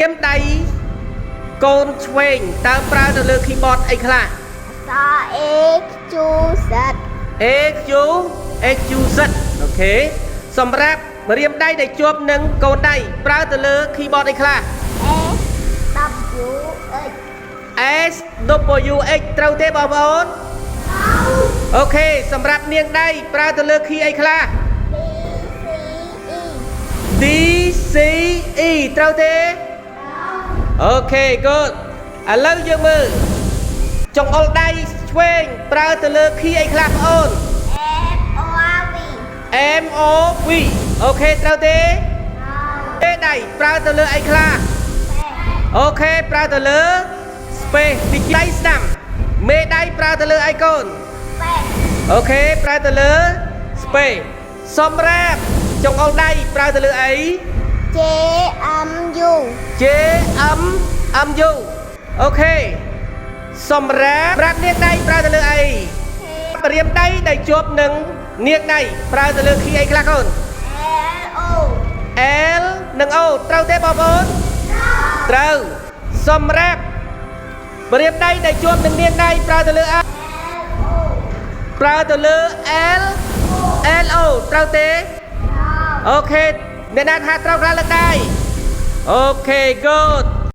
ម្រាមដៃកូនឆ្វេងតើប្រើទៅលើ keyboard អីខ្លះ អក្សរ A Q Z A Q A Q Z OK សម្រាប់ម្រាមដៃដែលជាប់នឹងកូនដៃប្រើទៅលើ keyboard អីខ្លះ S W X S W X ត្រូវទេបងប្អូន OK សម្រាប់នាងដៃប្រើទៅលើ key អីខ្លះ B C E D C E ត្រូវទេ OK good ឥឡូវយើងមើលចង្អុលដៃឆ្វេងប្រើទៅលើ key អីខ្លះបងអូន M O V M O V OK ត្រូវទេទេដៃប្រើទៅលើអីខ្លះ OK ប្រើទៅលើ space ទីដៃស្ដាំមេដៃប្រើទៅលើអីកូន Space OK ប្រើទៅលើ space សម្រាប់ចង្អុលដៃប្រើទៅលើអី J M U J M M U OK សម្រាប់ប្រាប់នាងដៃប្រើទៅលើអីម្រាមដៃដែលជាប់នឹងនាងដៃប្រើទៅលើ key អីខ្លះកូន L O L និង O ត្រូវទេបងប្អូនត្រូវសម្រាប់ម្រាមដៃដែលជាប់នឹងនាងដៃប្រើទៅលើ A ប្រើទៅលើ L L O ត្រូវទេ OK អ្នកណាថាត្រូវខ្លះលើកដៃ OK good.